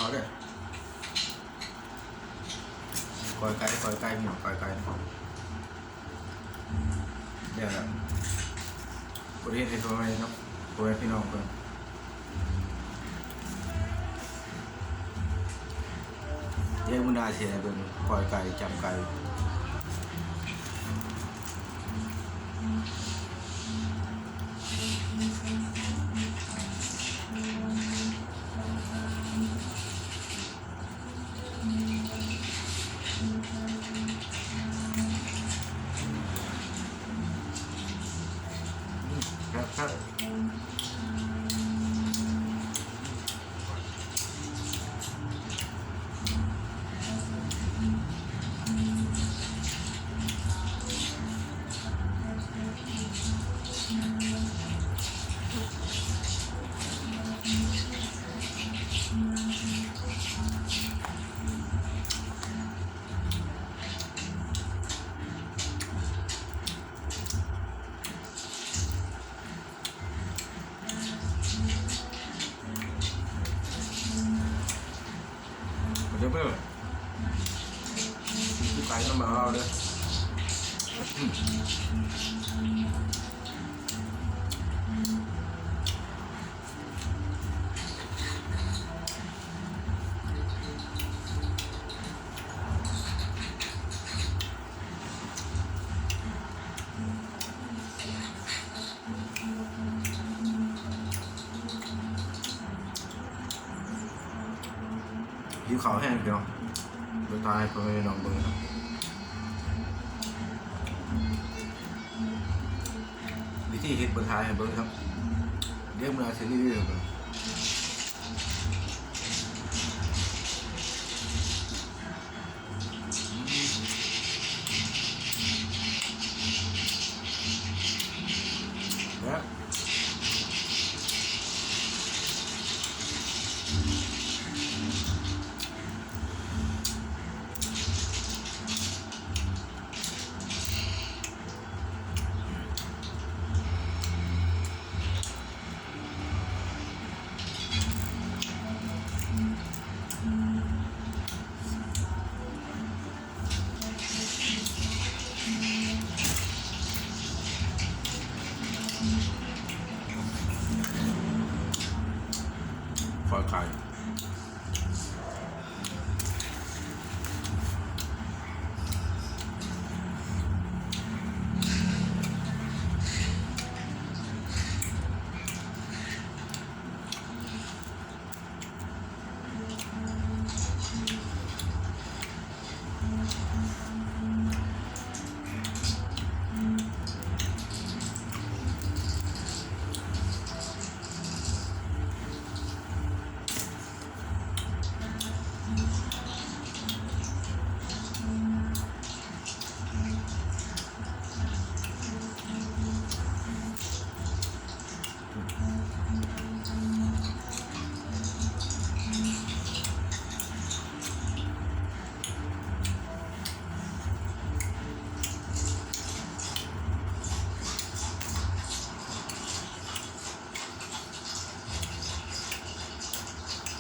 ເອົາເດີ້ ກ້ອຍໄກ່ ກ້ອຍໄກ່ ພີ່ນ້ອງ ກ້ອຍໄກ່ ແລ້ວລະ ບໍ່ໄດ້ເຮັດໃຫ້ພໍ່ແມ່ເນາະ ພໍ່ແມ່ພີ່ນ້ອງເພິ່ນ ດຽວມື້ໜ້າຊິໃຫ້ເບິ່ງ ກ້ອຍໄກ່ ຈ້ຳໄກ່. ແຊບໆ. ມາເດີເດີ ກິນໄກ່ນຳບ່າວລາວເດີ. ຫິວເຂົ້າແຮງເນາະ ບໍ່ຕາຍ ພໍ່ແມ່ພີ່ນ້ອງເບິ່ງ ວິທີເຮັດບໍ່ຖ່າຍໃຫ້ເບິ່ງຄັບ ດຽວມື້ໜ້າຊິຣີວິວໃຫ້ເບິ່ງ. ແຊບ. ຂໍຂາຍ.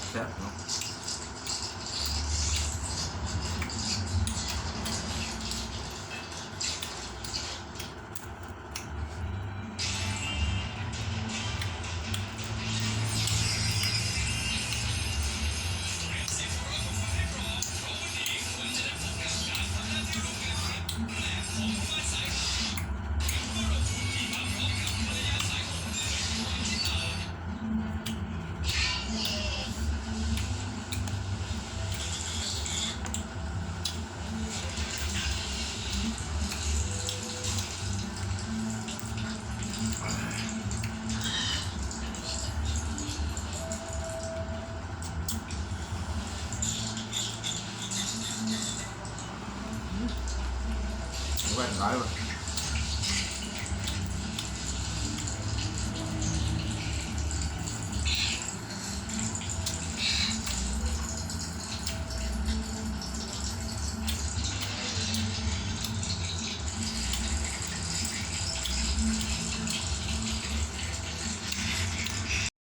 ແຊບເນາະ. ແວ່ນຫຼາຍເວີຍ.